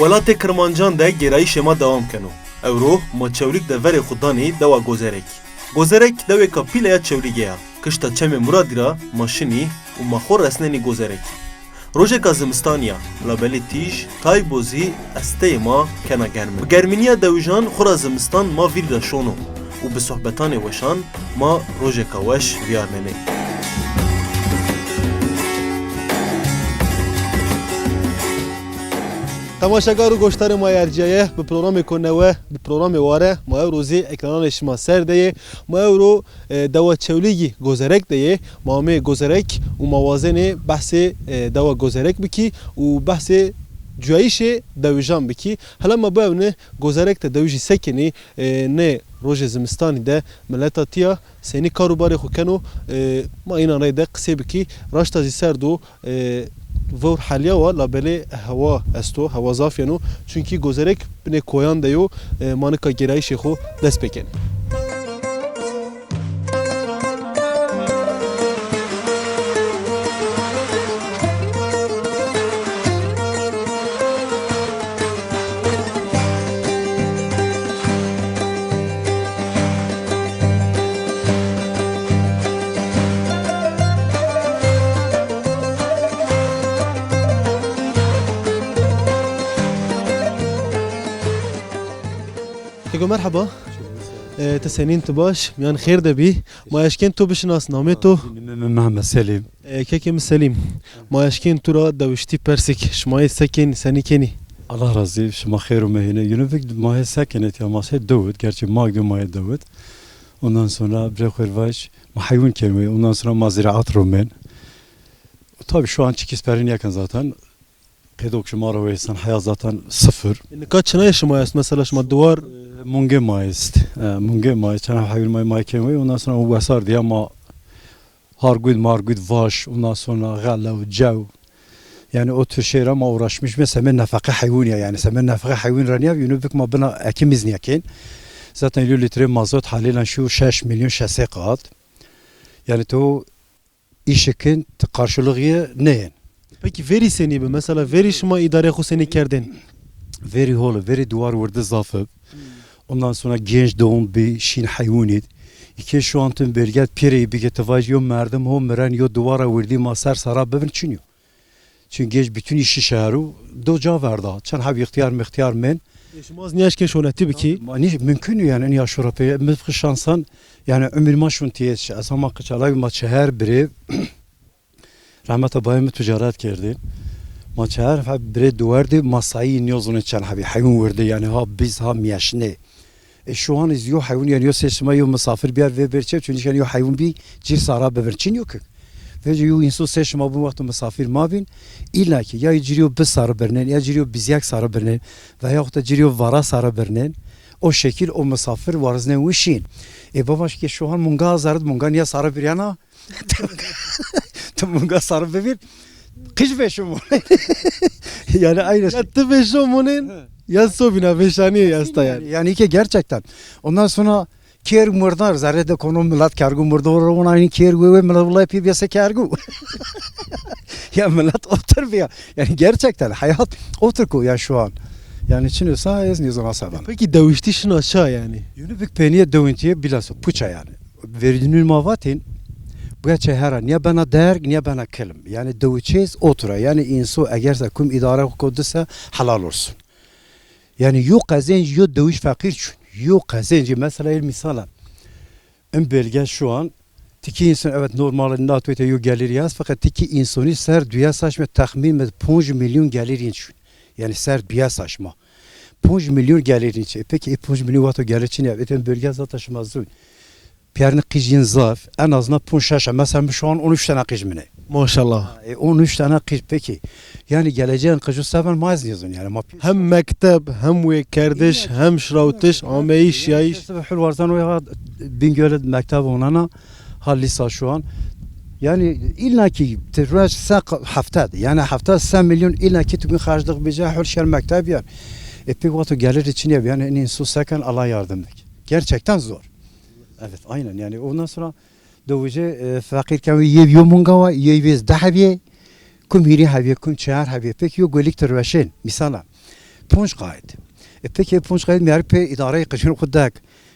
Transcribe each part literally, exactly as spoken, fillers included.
Welatê Kirmancan de gêrayîşê ma dewam keno. Ewro ma Çewlîg de verê xwu danî dewa Gozerek. Gozerek dewêka pîle ya Çewlîgê ya. Kişta Çemê Muradî ra ma şinî û ma xwu resnenî Gozerek. Rojêka zimistanî ya, labelê tîj, tay bo zî esteyê ma kena germin. Bi germînîya dewijan xwura zimistan ma vîrî ra şono û bi sohbetanê weşan ma rojêka weş vîyarnenê. Temaşegar û goşdarê ma yê ercîyaye, bi programêko newe, bi programê Ware ma ewro zî ekrananê şima ser de yê. Ma ewro, e, dewa Çewlîgî Gozerek de yê. Ma amê Gozerek û ma wazenê behsê, e, dewa Gozerek bikî û behsê cuyayîşê dewijan bikî. Hela ma biewne Gozerek de dewijî se kenî, e, nê rojê zimistanî de mileta tîya senî kar û barê xwu keno, e, ma înan reyde qisey bikî. Raşta zî ser do, e, vewr helîyawa, labelê hewa esto, hewa zaf yeno. Çunkî Gozerek binê koyan de yo, e, ma nika gêrayîşê xwu dest pê kenê. Keko merheba. E, ti senîn, ti baş? Mîyan xêr de bî. Ma eşkên to bişinas, namê to? Namê mi Mehmet Selîm. E, kekê mi Selîm, ma eşkên tu ra dewiştî persik, şima yê se kên, senî kenî? Allah razî, şima xêr û mehîne. Yunuvik ma yê se kenê tiya, ma sê dewit, gerçî ma gö ma yê dewit. Ondan sonra birê xwu rê vaj, ma heywûn kenê. Ondan sonra ma ziraat ro men. Tabii şu an çikî sperîn yeken zaten. Qeydok şima ro weysan, heya zaten sıfır. E, nika çinayê şima est, mesela şima diwar? E, mungê ma est. E, mungê ma est. Çend heb heywûn ma, ma kenê. Ondan sonra o wesar diye ma hargud, margud, vaş, ondan sonra xelew, cew. Yani o tür şeyler ma uğraşmış. Mesela semê nefeqe heywûn ya, yani semê nefeqe heywûn ra nîya, yunuvik ma bina ekimiz nîya kên. Zaten yo litre mazot haliyle şu şeş milyon şeş sey qat. Yani to îşê kin ti qarşılığî nêyên. Peki verî senî bi? Mesela verî şima îdareyê xwu senî kerdên? Verî hol, verî duwar wirdi zaf ib. Ondan sonra genç doğum bi, şîn heywûn id. Îkê şu an tim belge pêreyî bike ti vajî yo merdim ho miren, yo duwara wirdî ma ser sara bibin çin yo. Çin genç bütün îşî şehir û do ca verda. Çend heb îxtîyar mîxtîyar men. E, şima zî nîyaşkên şonetî bikî? Ma nî mumkun yani, nîya şora pê. Mi xi şansan, yani umir ma şun tiyê şi. Ez hama qiçalak ma çeher birê. Rahmeta bayê mi ticaret kerdî. Ma çeher fe birê duwerdî, ma sayî nîyozunê çend hebî. Heywûn wirdî yani, ha biz ha mîyeşnê. E, şu an iz yo heywûn, yani yo sê şima yo misafir biyar vê ber çev, çünkü yani yo heywûn bî cir sara bibir. Çin yo ki. Vece yo însan sê şima bu wexto misafir ma bîn, îlla ki ya cir yo bi sara birnên, ya cir yo bizyak sara birnên, veyahut da cir yo vara sara birnên, o şekil o misafir wariznên wî şîn. E, baba ki şu an munga zarit, munga niya sara biryana, Ti munga sarı bibîr, qij veşo monên. Yani aynı şey. Ya ti veşo monên, ya sobîna veşanîye esta yani. Yani ki gerçekten. Ondan sonra kêr murdar, zerre de konu millet kergu murdar, ona aynı kêr we we millet vallahi pî biyese kergu. Ya millet otur bir ya. Yani gerçekten hayat otur ko ya şu an. Yani çin olsa ez nizam seven. Peki dewiştî şina ça yani? Yunubik peniye dewintiye bilhassa puça yani. Verîdunûn ma vatên, bu ya çehera, niya bena derg, niya bena kilm. Yani dewiçêz otura. Yani înso eger se kum îdare xo dise helal olsun. Yani yo qezenc, yo dewiç feqîr çun. Yo qezenc, mesela el misalan. In belge şu an, tiki însan, evet, normal, NATO te yo geliri yaz, fakat tiki însonî ser duya saçme tahmin me ponc milyon geliri çun. Yani ser duya saçma. Ponc milyon geliri çun. E, peki, e, ponc milyon vato gelir çin ya. Eten belge zaten şima zûn. Piyarnî qij yin zaf, en azından ponc şeş, mesela şu an on üç tane qij mine. Maşallah. E, on üç tane qij peki. Yani geleceğin qiju seven ma ez nizun yani. Ma hem mekteb, hem wê kerdiş, hem şirawtiş, ameyiş, yayiş. Hul warzan o ya Bingöl'e mekteb onana ha lisa şu an. Yani illa ki tiraj se hafta, yani hafta se milyon illa ki tu gün harclık bize hul şer mekteb yer. E pek vato gelir için ya yani en su seken Allah yardım et. Gerçekten zor. Evet, aynen. Yani ondan sonra dewije, e, feqîr kewî yê yo munga wa, yê vêz deh hevîye, kum hîrê hevîye, kum çehar hevîye. Peki yo golik ti rueşên, misala. ponc qayît. E, peki ponc qayît mîyarî pê îdareyê qijîn xwu dek.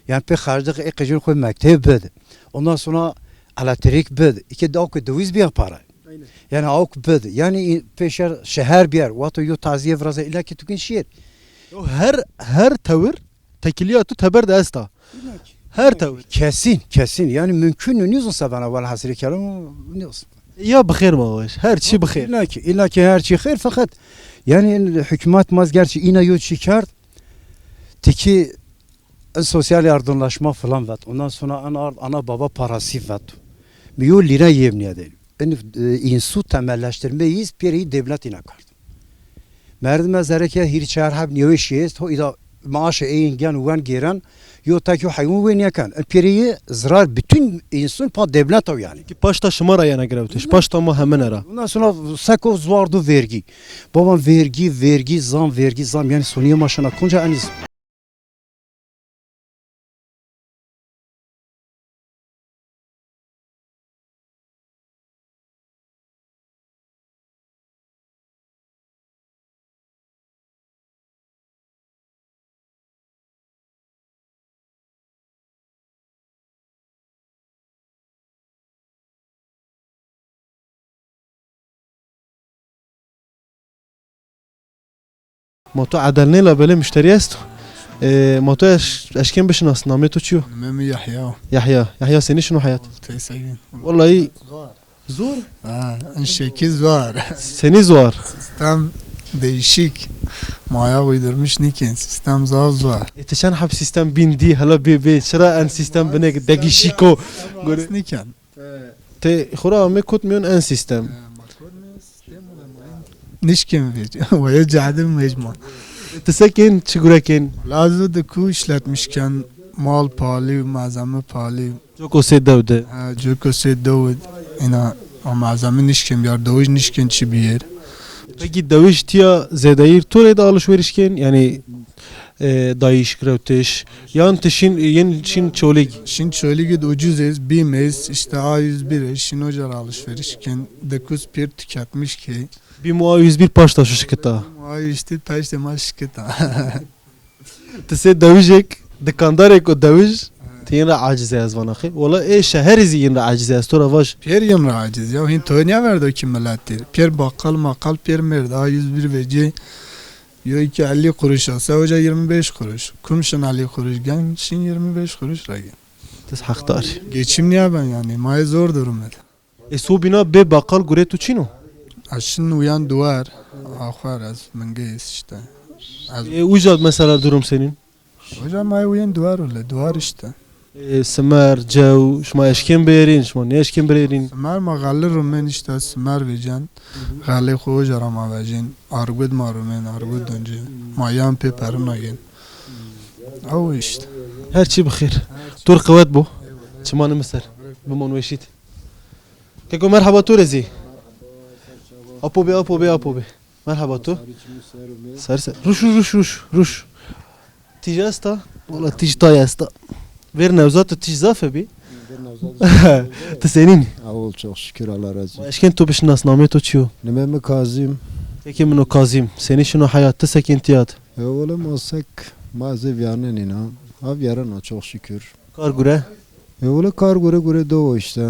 Yanî pê xerclixê qijîn xwu mekteb bid. Ondan sonra elektrik bid. Îke de awk döviz bîya para. Aynen. Yanî awk bid. Yanî pê şer şeher bîyer. Wexto yo tazîye virazê îlla ki tu kin şîr. Yo her, her tewir tekilîya tu teber de esta. Her tewir. Kesin, kesin. Yanî mümkün nîzon se bena, welhasilî kelam nîzon. Ya bi xêr ma weş. Her çî bi xêr. İlla ki, illa ki her çî xêr, feqet yanî hukûmet ma gerçi îna yo çî kerd. Tikî en sosyal yardımlaşma falan vet. Ondan sonra en ard ana baba parası vet. Mi yo lîra yê mi nîyade. En, e, însu temelleştirmeyiz pêrî devlet îna kerd. Merdim ez zereke hîrî çar heb nêweşî est, ho îda maaşê ê yin gen wen gêren, yo tek yo heywan wê nêken. Ê pêrî zirar bütün însun pa devlet o yanî. Ki paşta şima ra yena girewtiş, paşta ma hemine ra. Ondan sonra seko zuar do vergî. Baban vergî, vergî, zam, vergî, zam. Yanî sonîye ma şina konca eniz. Ma to edel nê labelê muşterî esto. E, ma to eş-, eşkên bişinas, namê to çi yo? Namê mi Yahya. Yahya. Yahya, senî şino heyat? Teysegîn. Wellahî zor. Ha, en şekil zor. Senî zor? Sistem değişik. Maya uydurmuş nîkên. Sistem zaf zor. E, ti çend heb sistem bîn dî, hela bê bê. Çira en sistem binek degîşîko? Nîkên. Te xora ame kot mîyon en sistem. Nişkên vêc. Weye cadim vêc ma. Ti se kên, çi gure kên? Lazo de ku işletmiş ken, mal palî, malzeme palî. Coko sê dew de. Ha, coko sê dew de. Îna a malzeme nişkên biyar, dewij nişkên çi biyêr. Peki dewij tiya zêdeyîr to rê de alışveriş kên? Yanî e, dayîş, girewtiş, yan ti şîn, yên şîn Çolîg? Şîn Çolîg id ucuz ez, bîm ez, işte A yüz bir ez, şîn oca ra alışveriş kên, dikus pir tüketmiş key. Bîm û A yüz bir paşta şu şikita. A yüz bir paşta ma şikita. Ti sê dewijek, dikandarek o dewij, ti yin ra aciz ez vana xê. Wala ê şeherî zî yin ra aciz ez, to ra vaj. Pir yin ra aciz ya, hin tonya verdo ki millettir. Pir bakkal makkal pir merd, A yüz bir vecî. Yo ki elli kuruş alsa hoca yirmi beş kuruş. Kum şin elli kuruş gen, şin yirmi beş kuruş ra gen. Tis heqdar. Geçim niye ben yani, maye zor durum ed. E, sobîna bê baqal gurê tu çin o? Ez şin uyan duvar, axwar ez mingeyis işte. Ez E, uca mesela durum senin? Hoca maye uyan duvar öyle, duvar işte. E, simer, cew, şima eşkên bêrîn, şima nêeşkên bêrîn? Simer ma xelli rumên işte, simer vecen. Xelê xo oca ra ma vecên. Argud ma rumên, argud doncê. Ma yan pê perina gên. Ew işte. Her çî bi xêr. Tur qewet bo. Çimanê mi ser. Bimon weşît. Keko merheba to rê zî. Apo bê, apo bê, apo bê. Merheba to. Ser ser. Ruş, ruş, ruş, ruş, ruş. Tîj esta? Wala tîj tay esta. Vêr Newzat tu tîj zaf bî. Ti senîn? Awol, çok şükür, Allah razı olsun. Eşkên to bişinas, namê to çi yo? Nimê mi Kazim. Kekê min o Kazim. Senî şino heyat, ti sekên tiyat? E, oğlum, o sek ma zê viyarnenîna. Ha viyarena, çok şükür. Kar gure? E, wele kar gure gure do işte.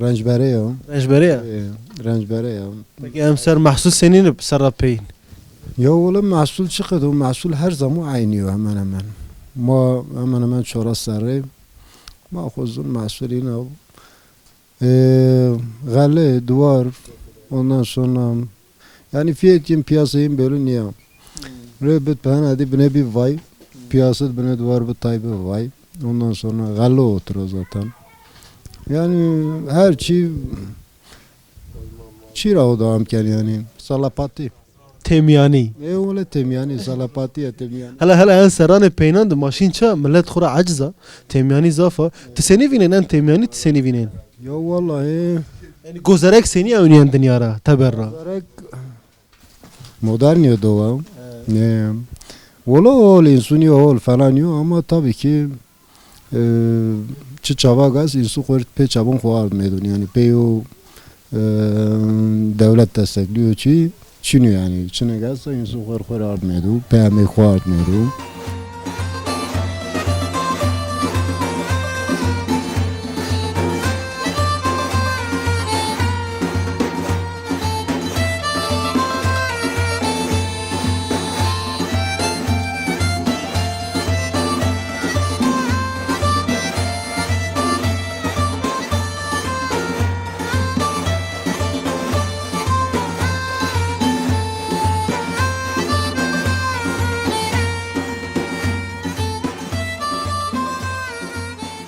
Rencbere ya. Rencbere ya? E, rencbere ya. Peki emser mehsul senîn ib serra peyin? Ya wele mehsul çi qedo? Mehsul her zaman aynı yo hemen hemen. Ma hemen hemen çora serrê. Ma xozun mehsul îna. E, xele, duvar, ondan sonra yani fiyat yin piyasa yin belli niye? Rê bit pehena di bine bir vay. Piyasa bine duvar bir tay bir vay. Ondan sonra xelle oturuyor zaten. Yani her çi çira o devam ken yani. Salapati. Temyanî. E, öyle temyanî, salapati ya temyanî. Hele hele en serranê peynan de maşîn ça, millet xura aciz a. Temyanî zaf a. Ti senî vînen en temyanî, ti senî vînen? Ya vallahi. Yani gozerek senî ewnîyen dinya ra, teber ra? Gozerek modern yo dowa. Evet. Ne. Wala hol, insuni hol falan yo ama tabii ki, e, çi çaba gaz, insu xo pê çabon xo ard medun. Yani pê yo, e, devlet destekliyor çi. Çin o yanî, çinek esta însan xo rê xo rê ard mêdo, peyamê xo ard mêdo.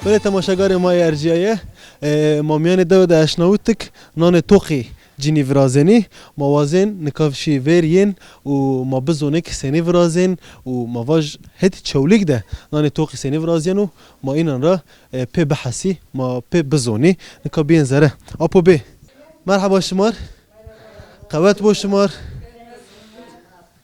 Belê temaşegarê ma yê ercîyaye, e, ma mîyanê dewe de eşnawitîk nanê toqî cinî virazenî. Ma wazên nika şî vêr yên û ma bizonê ki senî virazên û ma vaj hetî Çewlîg de nanê toqî senî virazîyeno, ma înan ra, e, pê bihesî, ma pê bizonî. Nika bîyên zere. Apo bê. Merheba şimar. Qewet bo şimar.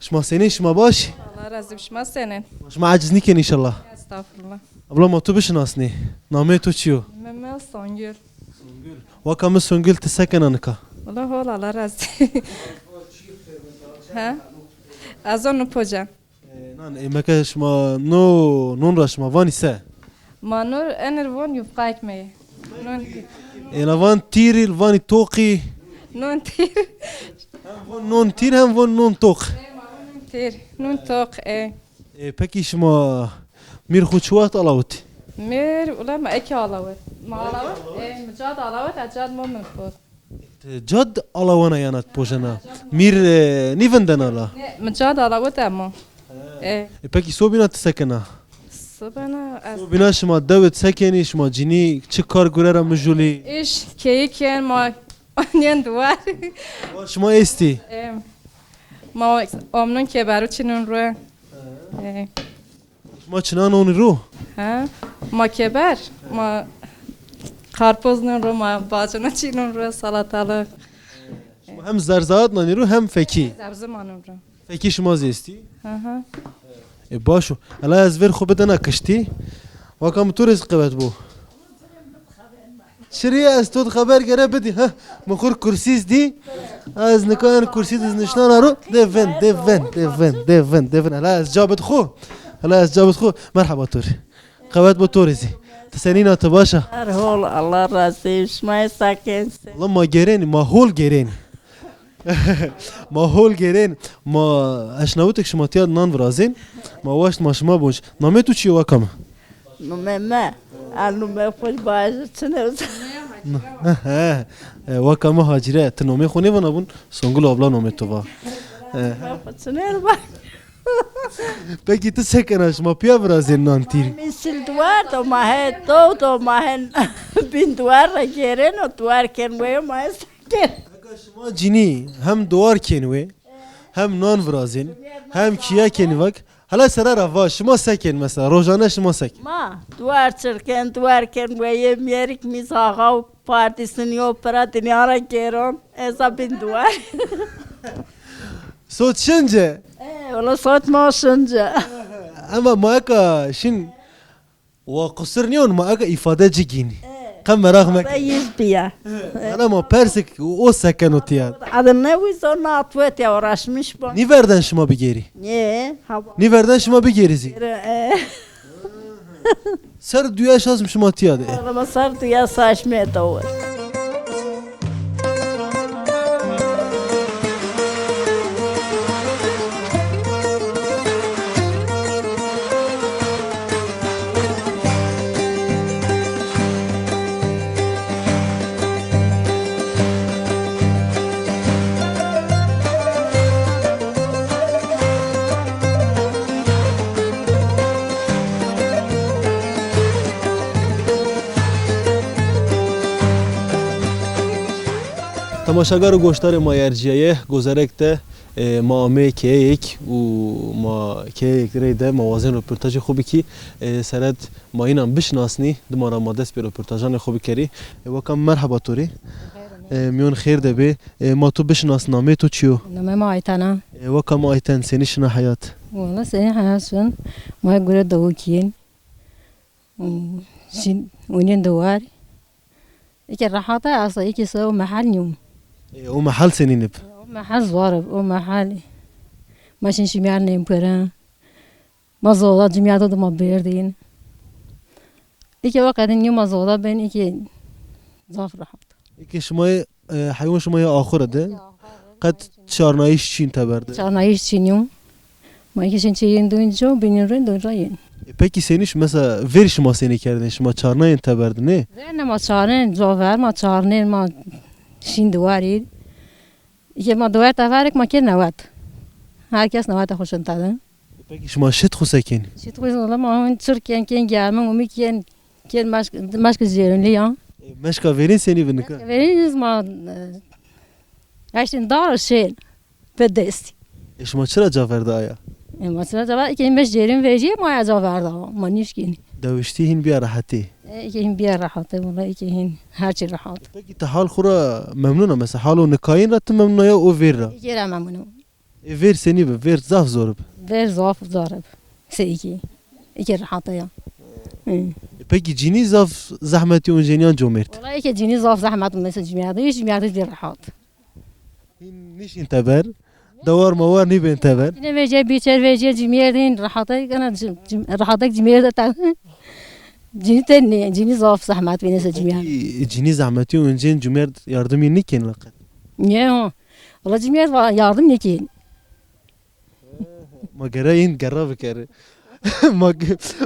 Şima senîn, şima baş? Allah razî bo, şima senîn? Şima eciz nîkên înşallah. Estağfurullah. Abla, ma tu bişinasnî. Nameyê to çi yo? Meme Songül. Songül. Waka mi Songül, ti se kena nika? Wala hol, Allah razî. Ha? Ez o nu poca. E, nan, e, meke şima no, non ra şima vanî se? Ma no, enir von yufka ekmeği. Non. Ena van tîrî, vanî toqî. Non tîr. Hem von non tîr, hem von non toq. Tîr, non toq, e. E, pekî şima mîr xwu çi wext alawitî? Mîr, ula ma eke alawit. Ma alawit, e, mi cad alawit, e, cad mo min xwu. Ti cad alawana yana ti pojena? Mîr, e, nîvindena la? Ne, mi cad alawit emo. E. E, pekî sobîna ti se kena? Sobîna ez... Sobîna şima dewe de se kenî, şima cinî çi kar gure ra mijulî? Îş, keyî ken, ma nîyen duwar. Wa şima estî? E, ma omnun keberu çinun ru. E. Şima çina nonî ro? Ha, ma keber, ma karpuz non ro, ma bacina çî non ro, salatalık. Şima hem zerzaat nanî ro hem fekî. Zebzi ma non ro. Fekî şima zî estî? Hı hı. E, baş o. Ela ez vêr xwu bidena kiştî. Waka mi to rê zî qewet bo. Şirî, ez to di xeber gere bidî. Heh, mi xur kursî zî dî. Ez nika en kursî di niştana ro. De vin, de vin, de vin, de vin, de vin. Ela ez ca bid xwu. Ela ez ca bid xwu. Merheba to rê. Qewet bo to rê zî. Ti senîn a, ti baş a? Her hol, Allah razî. Şima yê se kên? Wala ma gêrenî, ma hol gêrenî. Ma hol gêrên, ma eşnawitêk şima tîya de nan virazên, ma waşt ma şima bonc. Namê tu çi yo waka mi? Numê mi? El numê xo bajir çine. He, e, waka mi Hacîre, ti nomê xo nêvana bun, Songul abla nomê to va. E. Numê xo çine va. Pekî ti se kena, şima pîya virazên nan tîrî? Mîsil duwar do, ma he do do, ma he bin duwar ra gêrên o, duwar kên weyo, ma he Eke şima cinî hem duwar kên wê, hem nan virazên, hem kîye kên vak. Hela sere ra va, şima se kên mesela? Rojane şima se kên? Ma duwar çirkên, duwar kên weyê, mîyerik mîz haxa û pardîsin yo pira dinya ra gêron. Eza bin duwar. Sot şince? E, wala sot ma şince. Ema ma eka şin Wa qusir nîyon, ma eke îfade ci gînî. E. Qe meraq meke. Îfade yiz bîya. Ana ma persik o se keno tîya. Adı ne wizo, na tuet ya uğraşmış bu. Nîverden şima bigêrî? Ne? Ha. Nîverden şima bigêrî zî? E. Ser duya şaş şima tîya de. Ama ser duya saç me dawet. Temaşegar û goşdarê ma yê ercîyaye, gozerek de, e, ma ameyê keyeyêk û ma keyeyêk reyde ma wazên roportajê xo bikî. E, seret ma înan bişinasnî, dima ra ma dest pê roportajanê xo bikerî. E, waka merheba to rê. E, mîyon xêr de bê. E, ma to bişinasnî, nameyê to çi yo? Nameyê mi Ayten a. E, waka mi Ayten, senî şina heyat? Wala senî heyat şin. Ma gure dawikî yin. Şin, onîn de war. Eke rehat a, asa eke se o mehel nîyo. E, o mehel senîn ib? O Mehel zor ib, o mehel. Ma şin şimer nêm kirin. Ma zoda cimîyada de ma berdîn. Îke o qedin nîyo ma zoda ben, îke zaf rehat. Îke şima yê, e, heywan şima yê axura de. Qet çarnayîş çin teber de. Çarnayîş çin yo. Ma îke şin çeyên dûn co, bînîn rên dûn ra yên. E, pekî senî şima, mesela, ver şima senî kerdin? Şima çarnayên teber de, nê? Ver ne ma çarnên, co ver ma çarnên, ma şin di warî. Îke ma di wer teverik ma kên newet. Her kes neweta xo şin tedin. Pekî şima şit xo se kên? Şit xo wala ma hûn çir kên, kên germin, umî kên, kên meşk, meşk jêrin lî ya. E, meşka verîn senî bi nika? Meşka verîn iz ma, e, eştin dar şên, bi destî. E, şima çira ca verda aya? E, ma çira ca verda, îke meşk jêrin vejîye, ma ya ca verda, ma nîşkên. Dewiştî hîn bîya rehetî? E, îke hîn bîya rehetî, wala îke hîn her çî rehat. Pekî ti hal xo ra memnun a? Mesela halo nikayîn ra ti memnun a ya o ver ra? Îke ra memnun o. E, ver senî bi? Ver zaf zor bi. Ver zaf zor bi. Se îkî. Îkî rehat a ya. Hı. E, pekî cinî zaf zehmetî oncên yan comêrd? Wala îkî cinî zaf zehmet mesela cimîyerdî. Hiç cimîyerdî zî rehat. Hîn nîşîn teber. Dewar mawar nîbên teber. Ne vecîye bîçer vecîye cimîyerdî hîn rehat a. Gana cim-, cim-, rehat a cimîyerde te. Cinî te ne, cinî zaf zehmet bîne se cimîyerdî. Pekî cinî zehmetî oncên cimîyerd yardimî nîkên qet? Ne o. Wala cimîyerd va-, yardim nêkên. Ma gere în gera bikerî. Ma,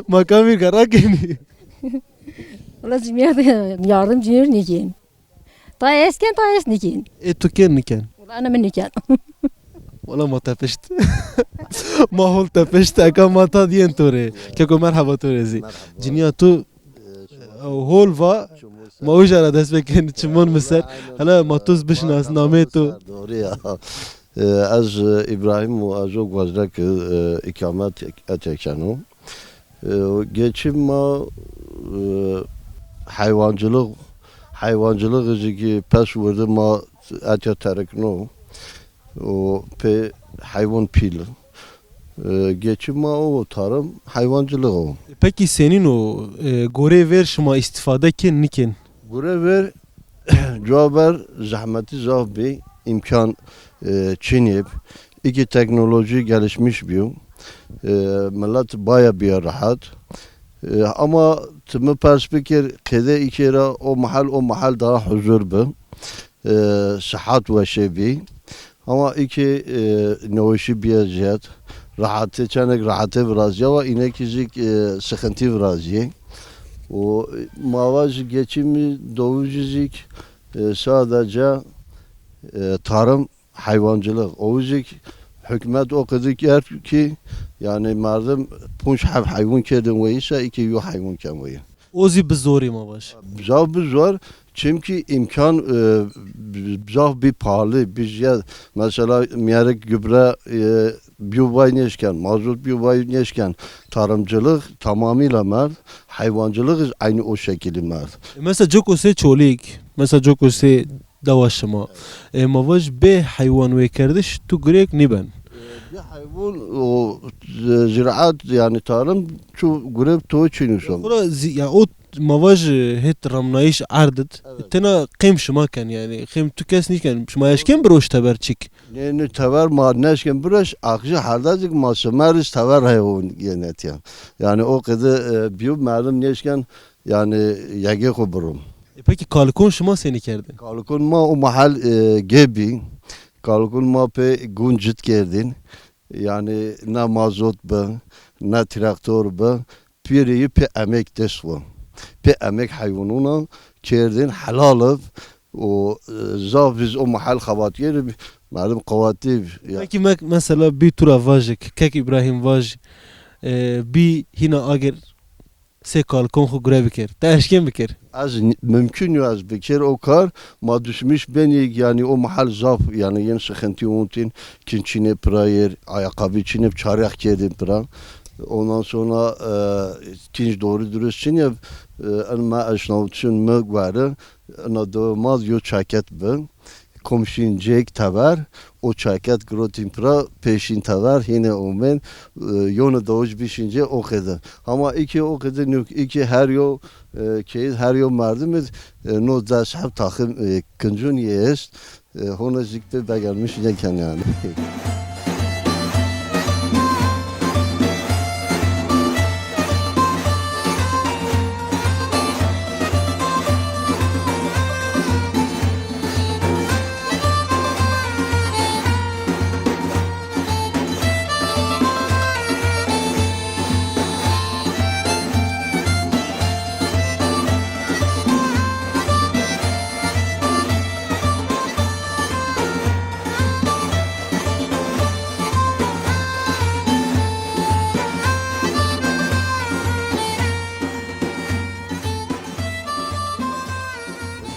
ma kamî gera kenî. Wala cimîyerd yardim cimîyerd nêkên. Ta ez kên, ta ez nêkên. Ê tu kên nîkên? Wala ne mi nêkên. Wala ma tepişt. Ma hol tepişt. Eka ma ta dîyên to rê. Keko merheba to rê zî. Merheba. Cinîya tu E, hol va, ma uca ra dest pê kenî, çimon mi ser. Hele ma tu zî bişinas, namê tu. Doğru ya. E, ez, e, Îbrahîm û ez o Gozlek, e, îkamet etê keno. E, geçim ma, e, heywancılık, heywancılık zî ki pes wirdi ma etê terikno. O pê heywan pîl. E, geçim ma o, tarım, heywancılık o. Pekî senîn o, e, gorê ver şima îstîfade kên, nîkên? Gorê ver, cuwa ver zehmetî zaf bî, îmkan, e, çinê bi. Îkî teknolojî gelişmiş bîyo. E, millet baya bîya rehat. E, ama ti mi pers bikir, qede îkê ra o mahal, o mahal daha huzur bi. E, sihat weşê bî. Ama îkî, e, neweşî bîye zîyad. Rehatê, çenek rehatê virazîya wa, înekî zî, e, sıkıntı virazîyê. O, e, ma vajî geçimî dowujî zî, e, sadece, e, tarım, heywancılık. O zî hukmet o qedî kerd ki, yani merdim punc heb heywan kerdin weyî se, îkî yo heywan ken weyî. O zî bi zorî ma vaj. Zaf bi zor, çimkî îmkan, e, zaf bî pahalı, bî zîyad. Mesela mîyerik gübre, e, bîyo vay nêşken, mazot bîyo vay nêşken. Tarımcılık tamamıyla merd, heywancılık aynı o şekilde merd. E, mesela coko sê Çolîg, mesela coko sê dewa şima. E, ma vaj bê heywan wêkerdiş tu gurêk nîben. E, bê heywan o, e, ziraat yani tarım tu gurê to çinî son. Xura zî-, ya o ma vaj, e, hêt ramnayîş erd id. Evet. Tena qêm şima ken yani. Qêm tu kes nîken. Şima eşkên biroj teber çik? Nê, nê, tever ma neşkên biroj. Axji herda zî ki ma simer iz tever heywan yenetîya. Yani o qede, e, bîyo merdim nêşken yani yegê xo birom. E, pekî kalikon şima senî kerdin? Kalikon ma o mahal, e, gê bî. Kalikon ma pê gun cit kerdin. Yani ne mazot bi, ne traktor bi. Pîrê yi pê emek dest xo. Pê emek heywanûna kerdin, helal ib. O, e, zaf biz o mahal xebatîyerî, merdim qewetî ya. Pekî me-, mesela bî tu ra vajik, kek Îbrahîm vaj, e, bî hîna ager sê kalikon xo gure biker. Te eşkên biker? Ez n-, mumkun yo ez biker o kar. Ma düşmüş benî, yani o mahal zaf, yani yeni sıkıntı ontîn, kin çinê pira yer, ayakkabı çinê, çarek kerdin pira. Ondan sonra, e, kinc doğru dürüst çinê, e, en ma eşnawtişin mi gueri, ena de ma yo çaket bi. Komşîn cêk tever, o çeket girotîn pira, pêşîn tever, hînê omên, e, yonê dawij bîşîn cê o qêde. Hama îkê o qêde nîyo, îkê her yo, e, keyî, her yo merdim id, e, no des heb taxim, e, kincûn yê est, e, hona jîk pê begelmiş yê ken yanî.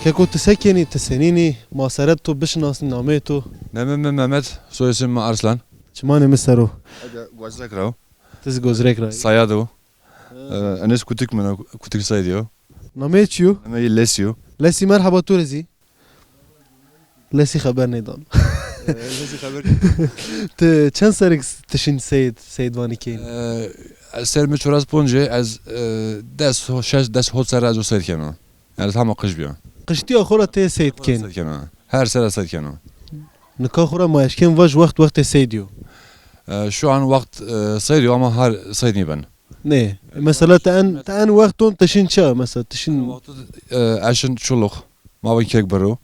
Keko, ti se kenî, ti senîn î, ma sere to bişinasnî, nameyê to? Namê mi Mehmet, soyê mi Arslan. Çimanê mi ser o. Ege Gozrek ra o. Ti zî Gozrek ra yî? Sayad o. Ee, Enes Kutik mi, Kutik Sayed o. Nameyê çi yo? Nameyê Lesî yo. Lesî, merheba to rê zî. Lesî xeber nêdan. Ee, Lesî xeber. Ti çend serrî ti şîn seyd, seydvanî kên? Ee, ez ser mi çewres ponc ê, ez, e, des, şeş, des hot serre ez o seyd keno. Yanî hema qij bîya. Qijtîya xo ra ti seyd kên? Seyd kena. Her sere seyd kena. Nika xo ra ma eşkên vaj wext wextê seydî yo? E, şu an wext, e, seydî yo ama her seyd nîben. Nê. Mesela ti en, ti en wexton ti şin ça? Mesela ti şin... Wext, e, ez şin Çulux. Ma vin kek birro.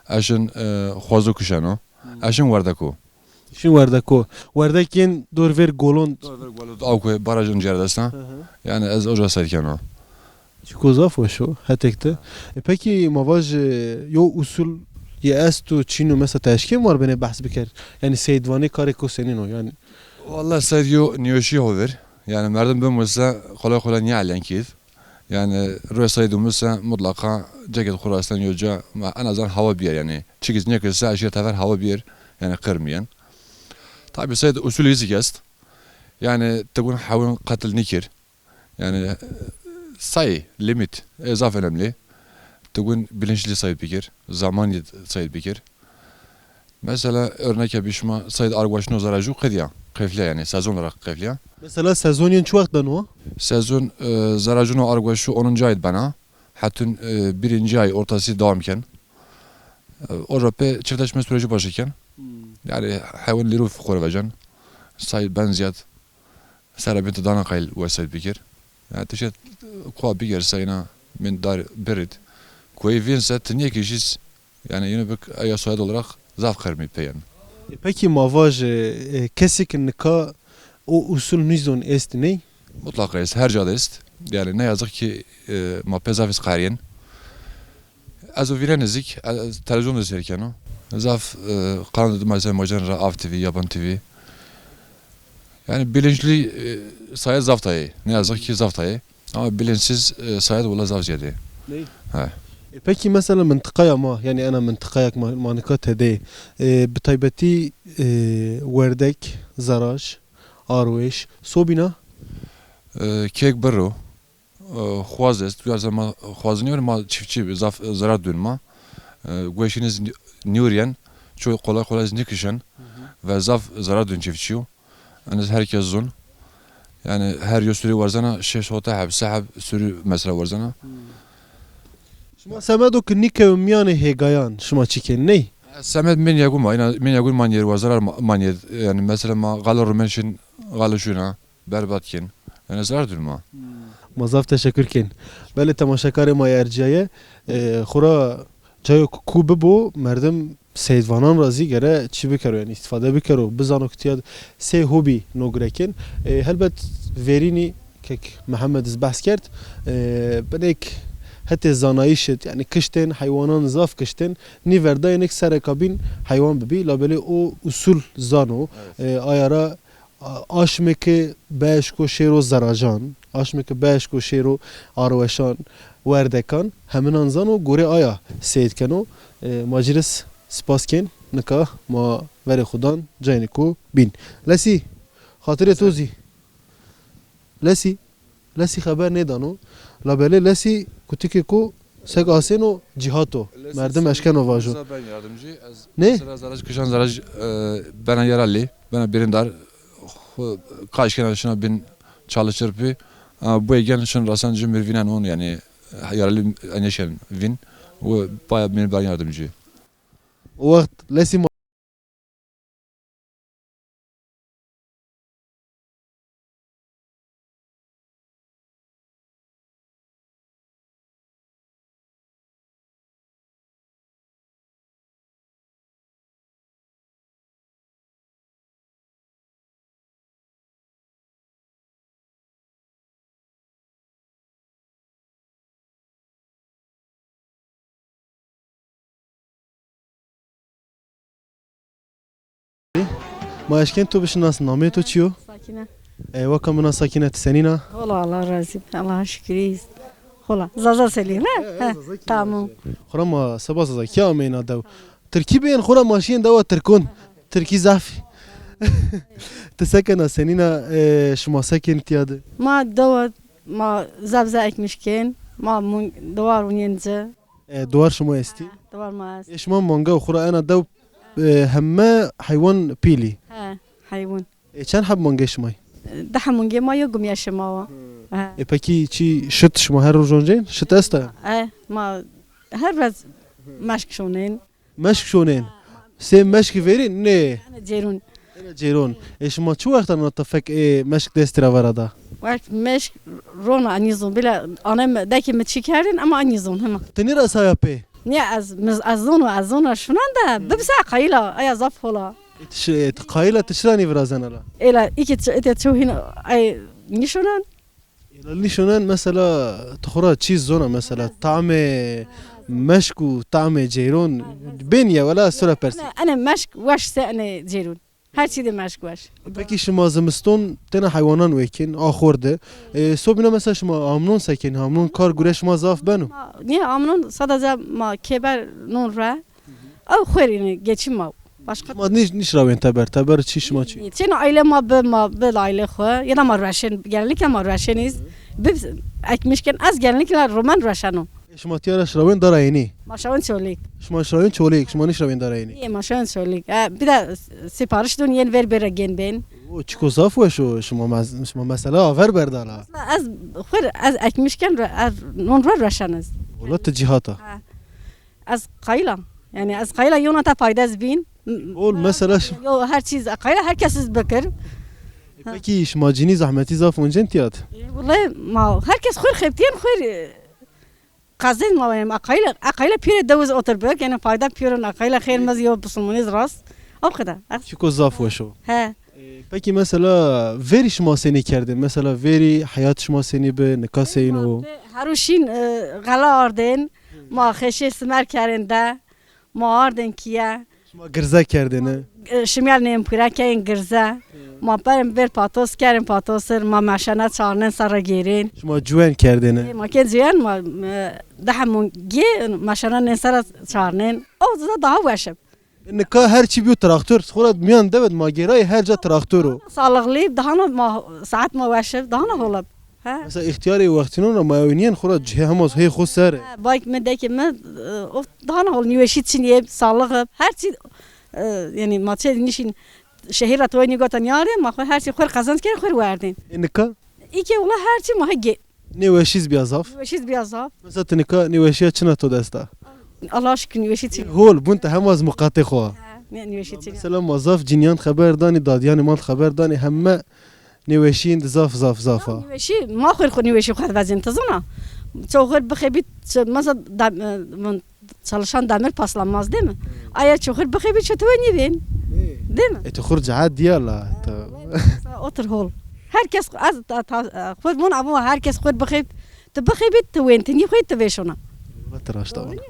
Ez şin, e, Xwazo kişeno. Ez şin Werdeko. Şin Werdeko. Werdek yên dor vêr golon. Dor vêr golon, awke baraj oncî ra dest a. Hı hı. Yanî ez oca seyd keno. Çiko zaf weş o, hetek de. E, pekî ma vaj, e, yo usul yê esto, çin o, mesela ti eşkên war benê behs biker. Yanî seydvanê karêko senîn o yanî? Wella seyd yo nîweşî ho vêr. Yanî merdim bimusa qolay qolay nîelen kî. Yanî rue seyd umuse mutlaqa ceket xo ra esten yo ca, ma en azından hawa bîyer yanî. Çikî nêkirse eşîre tever hawa bîyer, yanî qirmîyen. Tabî seyd usulî zî est. Yanî ti gun hewin qetil nîkir. Yanî sayî, limît, ê zaf önemli. Ti gun bilinçlî seyd bikir, zamanî seyd bikir. Mesela, örneke bî şima seyd argwaşino zeracû qedîya, qeflîya yanî, sezon olarak qeflîya. Mesela sezon yên çi wext beno? Sezon, e, zeracûno argwaşû onuncu ay bena, hetun, e, birinci ay ortası devam ken. E, oca pê çifte çimê süreci başlîken. Hmm. Yanî hewin lîrû xo rê vecen. Say ben ziyad. Sera bin ti dana qayl wesayît bikir. Yanî ti şe koa bigêr se îna min dar birîd. Koyî vîn se ti nêkişîs. Yanî yine bik eya soyad olarak zaf qirmî peyen. E, pekî ma vaj, e, kesî ki nika o usul nîzon est ney? Mutlaqa est, her ca de est. Yanî ne yazık ki, e, ma pê zaf îz qerîyen. Ez o vînenê zî, ez televîzyon de seyr keno. Zaf, e, kanal de mesela mocen ra, Av T V, Yaban T V. Yanî bilinçlî, e, sayed zaf tayê. Ne yazık ki zaf tayê. Ama bilinçsiz, e, sayed wela zaf ziyade. Ney? He. E, pekî mesela mintiqaya ma, yanî ena mintiqaya ma, ma nika tede, e, bi taybetî, e, Werdek, Zeraj, Arweş, Sobîna? E, kek birro. E, Xwaz est. Duyar se ma Xwaz nîyor, ma çiftçî, zaf, e, zerar dun ma. E, gueşîniz nî-, nîyoryen, çoy kolay kolay nîkişen ve zaf zerar dun çiftçî yo. Eniz herkes zun. Yanî her yo sürü warzena şeş hota heb, se heb sürü mesela warzena. Şima semedo ki nîkewin mîyanê hêgayan, şima çi kên, ney? Semed min yegun ma, îna min yegun man yer warzena ma, man yer, yanî mesela ma gala rumen şin, gala şuna. Berbat kên. Yanî zerar dun ma. Ma zaf teşekur kên. Belê temaşekarê ma yê ercîyaye, e, xora cayo ku, ku bibo, merdim seydvanan ra zî gere çi bikero, yanî îstîfade bikero, bizano ki tiya sey hobî no gurekên. E, helbet verînî kek Mihemed iz behs kerd, e, binêk hetê zanayîş id, yanî kiştên, heywanan zaf kiştên, nî verdayê nêk sereka bîn heywan bibî, labelê o usul zano, e, aya ra A-, aşmê ke bieşko şêro zeracan, aşmê ke bieşko şêro arweşan, werdekan, heminan zano, gorê aya seyd keno. E, ma ci rê s-, spas kên, nika ma verê xo dan cayênê ko bîn. Lesî, xatirê to zî. Lesî, Lesî xeber nêdano. Labelê Lesî kutikê ko Sek asêno cîhat o. Merdim eşkeno vajo. Ben yardımcı. Ne? Mesela zeraj kişan zeraj, e, bena yerelli, bena birindar. Xo kaş kena şuna bin çalışır pi. Ama bu egen şun rasan cumhur vinen on yani, e, yerelli eneşen vin. O baya beni ben yardımcı. O wext lesî ma- Ma eşkên to bişinasin, nameyê to çi yo? Sakîne. E, weka min a Sakîne, ti senîn a? Hola, Allah razî bi. Allah'a şükür, iyiyiz. Hola, Zaza Selî, he? He, he, Zaza kî. Tamam. Xura ma seba Zazakî ameyna dew. Tirkî bên, xura ma şiyên dewa Tirkon. Tirkî zaf. Ti sekena, senîna, e, şima sekên tiya de? Ma dewa, ma zebze ekmiş kên, ma mun-, dewar unên ci. E, dewar şima estî? Dewar ma est. E, şima manga xura ena dew, e, heme heywan pîlî? He, heywan. E, çend heb mangê şima yê? Di heb mangê ma yo, gumîya şima wa. He. E, pekî çi şit şima her roj oncên? Şit esta? E, ma her rez meşk şonên. Meşk şonên. Sê meşkî verî? Nê. Ene cêrûn. Ene cêrûn. E, şima çi wextan na tefek ê meşk destî ra vera da? Wext meşk rona anî zon. Bile anem dekê mi çi kerdin ama anî zon hema. Ti nêrasaya pê? Nê, ez, ez, ez zono, ez zona şunan de. Bibse qayîla, aya zaf hola. E, ti şi-, e, ti qayîla ti çira nîvirazena la? Êla, îkî çi-, ete çew hîn ay nîşonan. Êla nîşonan mesela, ti xura çî zona mesela, tamê meşk û tamê ceyron bên ya, wela ez to ra persî. Ene, ene meşk weş se ene ceyron. Her çî de meşk weş. Pekî şima zimiston tena heywanan wekîn, a xor de. E, sobîna mesela şima amnon sekên, amnon kar gure şima zaf beno? Ma, nê amnon sadece ma kêber non re. Ew xwêr, yanî geçim ma. Başka. Ma nîş-, nîşrawên teber, teber çi şima çi? Çin aile ma bi, ma bi aile xwe. Ya da ma rueşên, genellikle ma rueşênîz. Bi ekmişken ez genellikle romen rueşeno. Şima tiya ra şirawên dara yenî? Ma şirawên Çolîg. Şima şirawên Çolîg, şima nîşrawên dara yenî? Yê, ma şirawên Çolîg. E, bir de sipariş dun yên ver bêra gên bên. O, çiko zaf weş o, şima mes-, şima mesela aver berdana. Ez xwir, ez ekmişken re-, ez non re rueşeniz. Wela ti cîhata. Ha. Ez qayîl a. Yanî ez qayîl a yewna ta fayde ez bîn. Ol mesela şi- Yo, her çîz qayîl a, her kes iz bikir. E, pekî şima cinî zehmetî zaf oncên tiyat? E, wele ma her kes xwir xebtîyen xwir, e, qezên ma, yanî ma qayîl a, a qayîl a pîre dewiz otir bik, yanî fayde pîre na qayîl a xêr mez yo bisilmonîz rast. O kadar. Çiko zaf weş o. He. E, pekî mesela verî şima senî kerdin? Mesela verî heyat şima senî bi, nika seyîn o? Heru şîn, e, xela ardên, ma xeşê simer kerên de, ma ardên kîye. Şima girze kerdêne? E, şimyal nêm pîre keyên girze. Ma berên ver patos kerên patosir, ma meşene çarnên serre gêrên. Şima cuwen kerdêne? E, ma kên cuwen ma, e, dehe mongê meşene nên serre çarnên. O da daha weş ib. Nika her çî bîyo traktor. Xora miyan dewe de ma gêrayî her ca traktor o. Sağlıklı, daha na ma, saet ma weş ib, daha na hol ib. He. Mesela îxtîyarê wextînon ra ma ewnîyen xora cihê hema hê xo ser. He, bayk mi, dekê mi, e, o daha na hol, nîweşî çinî yê, sağlık ib, her çî, e, yanî ma çê nîşîn şehîr ra toy nîgota nîyarê, ma xo her çî xwir qezenc kerê, xwir werdên. E, nika? Îkê wela her çî ma hê gê. Nêweşîz bîya zaf. Nêweşîz bîya zaf. Mesela ti nika nêweşîya çina to dest a? Allah'a şükür nêweşî çin. Hol bun ti hema zî muqatê xo. Ha, ne, nêweşî çin. Mesela ma zaf cinîyan xeber danî, dadîyanê ma xeber danî, heme nêweşîyên di zaf, zaf, zaf a. Nêweşî, ma xwir xo nêweşî xo vezên, ti zona. Ço xwir bixebî, ço, mesela, da, e, vun, çalışan demir paslanmaz, değil mi? Aya ço xwir bixebî, ço ti we nîvên. Değil mi? E, ti xwir cehet dîya la. Otir hol. Her kes, ez, ta, ta, xwir vun, ama her kes xwir bixeb, ti bixebî, ti wên, ti nîxwey, ti vêşona. Wela ti raşt a vana.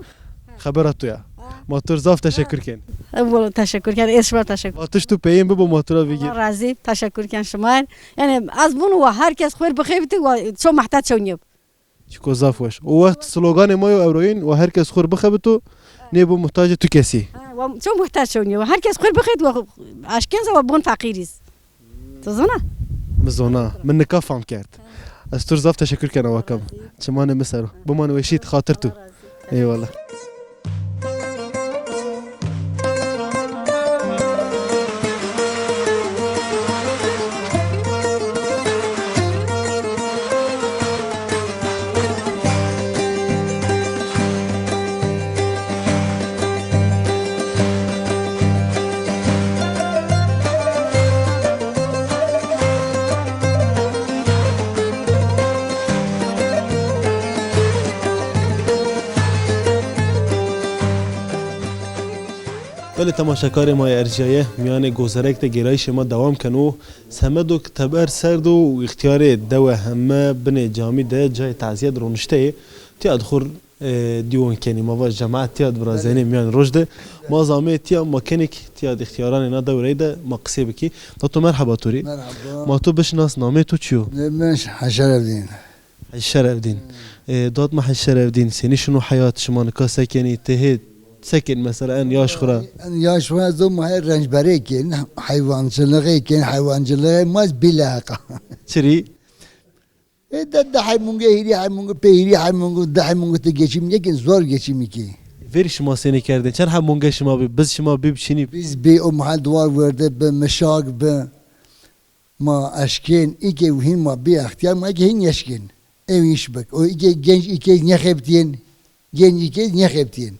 Xebera to ya. Ma to r zaf teşekkür ken. Ew, teşekkür ken. Ez şima teşekkür. Vatiş tu peyên bibo, ma to ra bigîr. Allah razî, teşekkür ken şima. Yanî ez vun wa her kes xwir bixebî, ti wa ço muhtaç çewnîyeb. Çiko zaf weş. O wext sloganê ma yo ewroyîn, wa her kes xwir bixebito, nêbo muhtacê tu kesî. Ha, wa ço muhtaç çewnîyeb. Her kes xwir bixebit, wa eşken se wa bon feqîrîz. Ti zona? Mi zona. Mi nika fam kerd. Ez tu r zaf teşekkür kena weka mi. Çimanê mi ser o. Biman weşî, xatir tu. Eyvallah. Belê temaşekarê ma yê erjîyaye, mîyanê Gozerek de gêrayîşê ma dewam keno. Semedo ke teber serd o û îxtîyarê dewe heme binê camî de cayê tazîye de ronişte yê. Tîya de xwu rê, e, dîwon kenî. Ma va cemaet tîya de virazenê mîyanê roj de. Ma zî ameyê tîya, ma kenê ke tîya de îxtîyaranê na dewreyî de ma qisê bikî. Dato merheba to rê. Merheba. Ma to bişinas, nameyê to çi yo? Namê mi Heşer Evdîn. Hecî Şerefdîn. E, dad ma Hecî Şerefdîn, senî şino heyat, şima nika se kenî, ti hê se kenî mesela en yaş xwu ra? En yaş xwu ra ez o ma hê rencberê kên, heywancilixê kên, heywancilixê ma zî bîleheqa. Çirî? E, de, di heymunge, hîrê heymunge, pê hîrê heymunge, di heymunge ti geçîm nêkên, zor geçîmî kê. Verî şima senî kerdên? Çend heb munge şima bî? Biz şima bîb çinî? Biz bî o mahal duwar werde bi, mişak bi. Ma eşkên, îkê hîn ma bî extîyar, ma îkê hîn nêşkên. Ew îş bik. O îkê genc îkê nêxebitîyên. Genc îkê nêxebitîyên.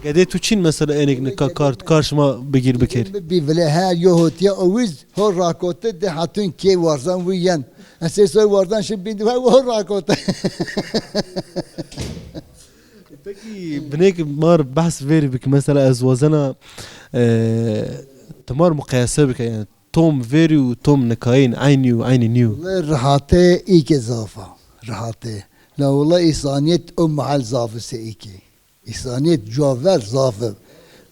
Gedê tu çin mesela enik nika kar, kar şima bigîr biker? Bi, bi vile her yo hotiya o wiz ho rakote de hatun kê warzan wi yen. Esê soy warzan şi bîn ho rakote. Peki binêk mar behs verî bik. Mesela ez wazena, e, ti mar muqayese bike yani. Tom verî û tom nikayîn eynî yo, eynî nîyo? Wele rihate îkê zaf a. Rihate. La wele îsanîyet o mahal zaf ise îkê. Îsanîyet cuwa ver zaf i.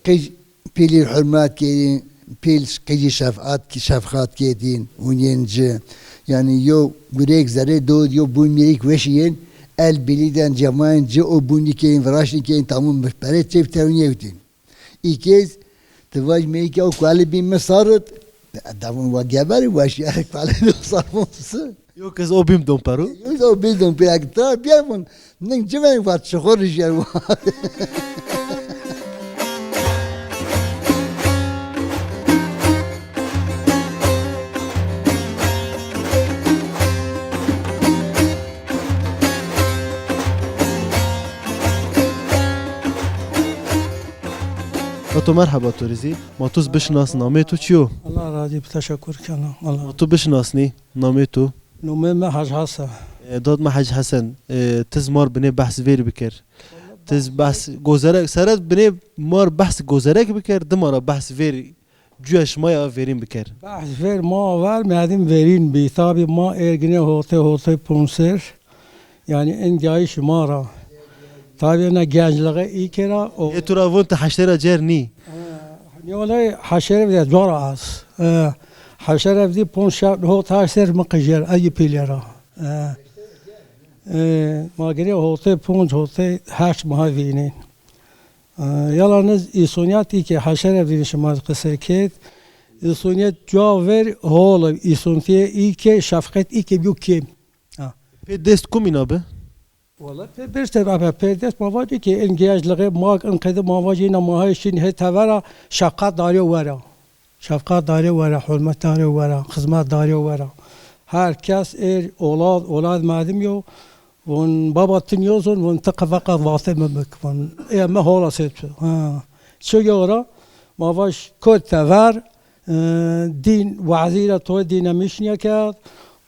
Qij pîlî hurmet kerdîn, pîl qijî şefqat, şefqat kerdîn, ûnîyên ci. Yanî yo gurêk zerê do, yo bûn mîrîk weşîyên, el bîlî den cemayên ci, o bûnî keyên, viraştî keyên, tamam pere çêp tewnîyewtîn. Îkêz, ti vaj meyke o kuali bî mi sarit. Devon wa geberî, wa şiyarê kuali bî o sarmon si. Yo kes o bîm don pero. Yo kes o bîm don pero, ta bîyar vun. Ning civen vat, şixo rijer vat. Dato merheba to rê zî. Ma tu zî bişinas, namê tu çi yo? Allah razî bi, teşekkür kena. Allah. Ma tu bişinasnî, namê tu? Nomê mi Hec Hesen. E, dad ma Hec Hesen, e, ti zî mar binê behs verî biker. Ti zî behs gozerek, sere binê mar behs gozerek biker, dima ra behs verî. Cuya şima ya verîn biker. Behs ver ma ver, medim verîn bî. Tabî ma erginê hotê hotê ponser. Yanî in gayî şima ra. Tabî na gencliğe î kera o. Ê tu ra vun ti heştê ra cer nî. Nî olay heşere de zor az. E, heşere vî ponc şev hot heşt ser mi qijer, ez yî pîlê ra. E, e, ma girê hotê ponc, hotê heşt ma vînên. E, yalaniz îsonîyet î ke heşere vîn şima qise kerd. Îsonîyet cuwa ver hol, îsontîye î ke şefqet î ke bîyo kêm. Ha. Pê dest kumîna bi? Wele pê birse abi, pê dest ma vacî ke in gencliğe ma in qede ma vacî na ma hay şin he tevera şefqet darîyo wera. Şefqet darîyo wera, hurmet darîyo wera, xizmet darîyo wera. Her kes êr olad, olad medim yo. Von baba ti nîyo zon, von ti qe veqa vatê mi bik, von ê mi hola sê tu. Ha. Çi yo ra? Ma vaj kot tever, e, dîn wazî ra to dîne miş nêkerd.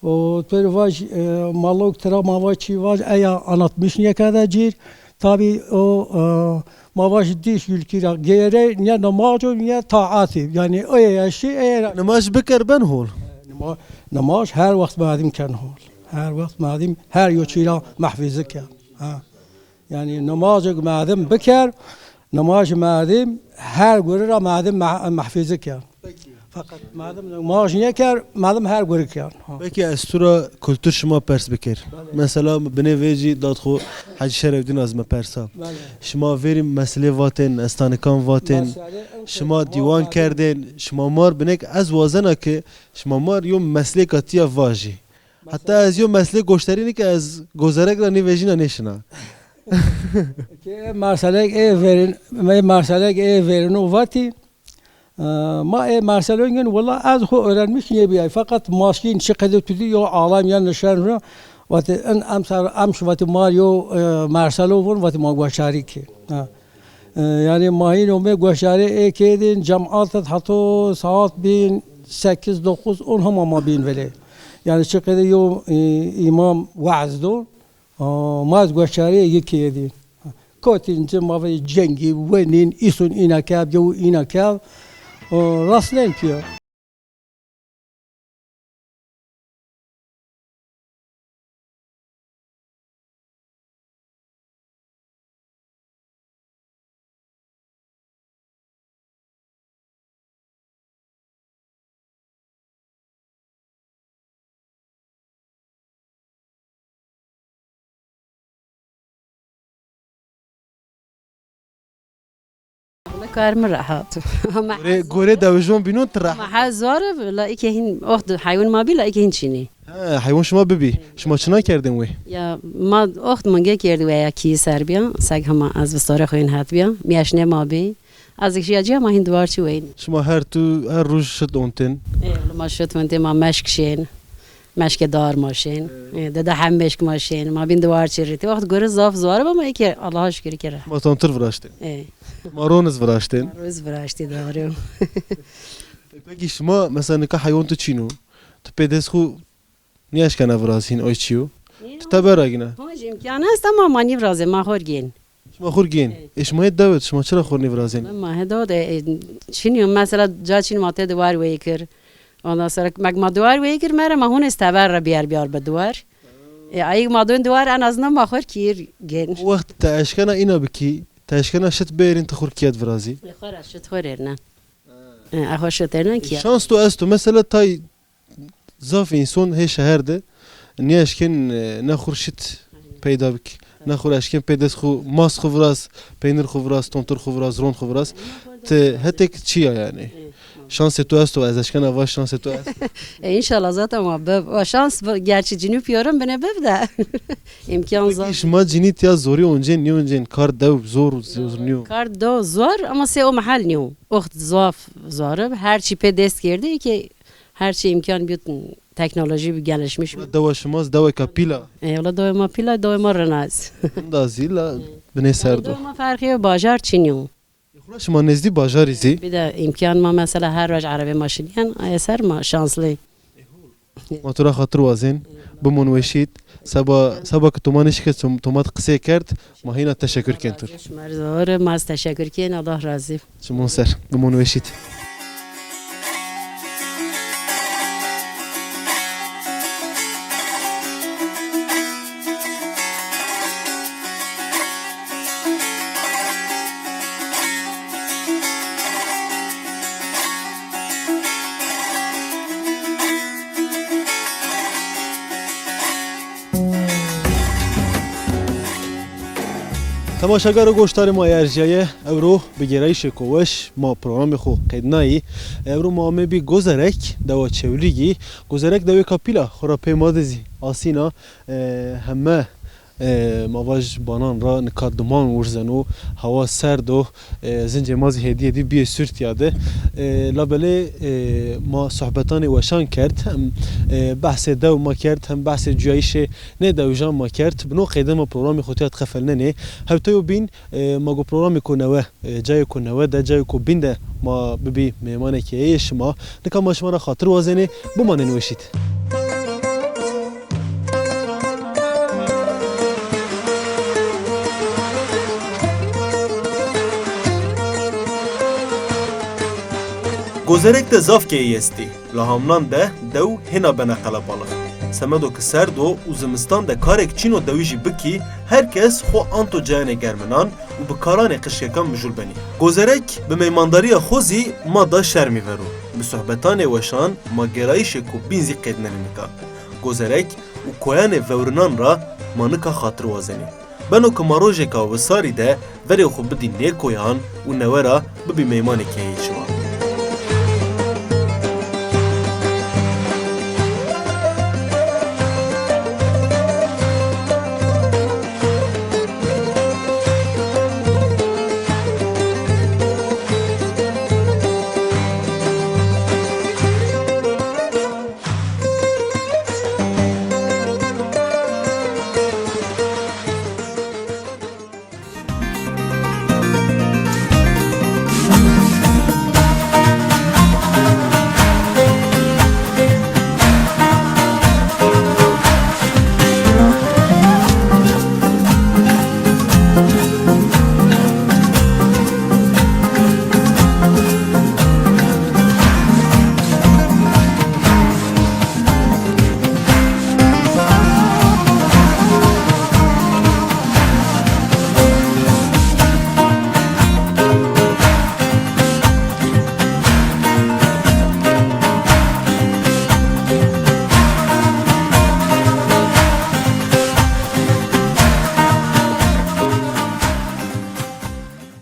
O to rê vaj, e, malok tira ma vaj çî vaj, eya anlatmış nêkerde cîr. Tabî o, e, ma vaj dîş ülkî ra gêre, ne namac o, ne taatî. Yanî o eşî, e, namac biker ben hol. Nima-, namac her wext medim ken hol. Her wext medim her yo çî ra mehfîzi ken. Ha. Yanî nimajêk medim biker, nimaj medim her guri ra medim meh-, mehfîzi ken. Peki. Feqet medim nimaj nêker, medim her guri ken. Ha. Peki ez tu ra kultur şima pers biker. Belê. Mesela binê vêcî dad xwu Hecî Şerefdîn ez mi persa. Belê. Şima verî meselê vatên, estanikan vatên, meselê, şima dîwan kerdên, şima mar binêk ez wazena ke şima mar yo meslêka tîya vajî. Heta ez yo meslê goşterînî ke ez gozerek ra nîvejîna nêşina. Ke merselek ê verin, me merselek ê verino vatî, e, ma ê merselon gin, wela ez xo öğrenmiş nêbiyay. Fakat maşkîn çi qede tu dî yo alem ya nişen ro, vatî in em ser, em şu vatî ma yo, e, merselo vun, vatî ma gueşarî ki. Ha. E, yanî ma hîn ome gueşarî ê kêdin, cemaat et hato saat bin sekiz dokuz on hema ma bin vele. Yanî çi qede yo, e, îmam weaz do, a, ma ez gueşarî yê kêdin. Kotin ci ma ve cengî, wenîn, îsun îna kev, yew îna kev, e, rast nen ki. Wele kar mi rehat. Ama Gore, gore dewijon bînon ti rehat. Ma ha zor, la îke hîn oxt heywan ma bî, la îke hîn çînî. Ha, heywan şima bibî. Şima çina kerdin wê? Ya, ma oxt mingê kerdî wê ya kî ser bîya. Seg hema ez vistorê xo yên het bîya. Mîyeşnê ma bî. Ez kişîya cîya ma hîn duwar çî weyn. Şima her tu, her roj şit ontin? E, wele ma şit ontin, ma meşk şên. Meşkê dar ma şên. E, dede hem meşk ma şên. Ma bîn duwar çî rîtî. Wext gore zaf zuar bi ama îke Allaha şukir îke re. Ma tontir viraştên. E. Ma roniz viraştên. Roz viraştî, doğru. E, pekî şima mesela nika heywan tu çîno. Tu pê dest xo nîeşkena virazîn oy çîyo. Tu teber ra gîna. Hoj îmkan est ama ma nîvirazê, ma xor gên. Şima xur gên. Ê, şima yê dewet, şima çira xur nêvirazên? Ma he dewet, e, e, çinî, mesela ca çin ma tê diwar weyî kir. Ondan sonra mek ma diwar weyî kir, mere ma hûn ê teber ra bîyer bîyar bi diwar. E, ayîk ma dûn diwar en azından ma xur kîr gên. O wext ti eşkena îna bikî, ti eşkena şit bêrîn ti xur kîyet virazî? E, xur ez şit xur êrnen. E, e, xur şit êrnen kîyet. Şans to esto, mesela tay Zaf înson hê şeher de nêeşkên, e, ne xur şit peyda bik, ne xur eşkên pê dest xu, mast xu viraz, peynir xu viraz, tontir xu viraz, ron xu viraz. Ti hetek çi ya yanî? Şansê tu esto, ez eşkena vaj şansê tu esto. E, înşallah zaten wa bib. Wa şans bi-, gerçi cinî pîyorin binê bib de. Îmkan zaf. Pekî şima cinî tiya zorî oncên, nîoncên, kar dew zor, zor nîyo? Kar dew zor ama sê o mehel nîyo. Oxt zaf zor ib. Her çî pê dest kerdî ki Her çi îmkan bîyo, teknolojî bî gelişmiş. Dewa şima zî deweka pîl a? E, wela dewê ma pîl a, dewê ma rind a zî. Rind a zî la binê serd o. Dewê ma ferqî yo, bajar çinî yo. Xura şima nêzdî bajarî zî? Bir de îmkan ma mesela her roj erebê ma şinîyen, aye ser ma şanslı. Ma tu ra xatir wazên, bimon weşît. Seba, seba ki Toma nêşike, Tom-, Toma di qisê kerd, ma hîna teşekur kên tu. Şima zor, ma zî teşekur kên, Allah razî. Çimon ser, bimon weşît. Temaşegar û goşdarê ma yê erjîyaye, ewro bi gêrayîşêko weş ma programê xo qednayî. Ewro ma amebî Gozerek, dewa Çewlîgî. Gozerek dewêka pîl a, xora pê ma de zî asîna, e, heme E, ma vaj banan ra nika diman wurzeno, hawa serd o, e, zincê ma zî hêdî hêdî bîyê sûrtîya de. E, labelê, e, ma sohbetanê weşan kerd, hem, e, behsê dew ma kerd, hem behsê cuyayîşê nê dewijan ma kerd. Bi no qeyde ma programê xo tîya qefelnenê. Hewteyo bîn, e, ma go programêko newe, e, cayêko newe de, cayêko bîn de ma bibî mêmanê keyeyê şima. Nika ma şima ra xatir wazenê, bimanên weşît. Gozerek de zaf keyeyî estî. La hamnan de dew hêna bena qelebalix. Semedo ki serd o û zimistan de karêk çin o dewijî bikî, her kes xo anto cayanê germinan û bi karanê qijkekan mijûl benî. Gozerek bi meymandarîya xo zî ma da şermî ver o. Bi sohbetanê weşan ma gêrayîşêko bîn zî qednenê nika. Gozerek û koyanê vewrinan ra ma nika xatir wazenê. Beno ke ma rojêka wisarî de verê xo bidî nê koyan û newe ra bibî meymanê keyeyê şima.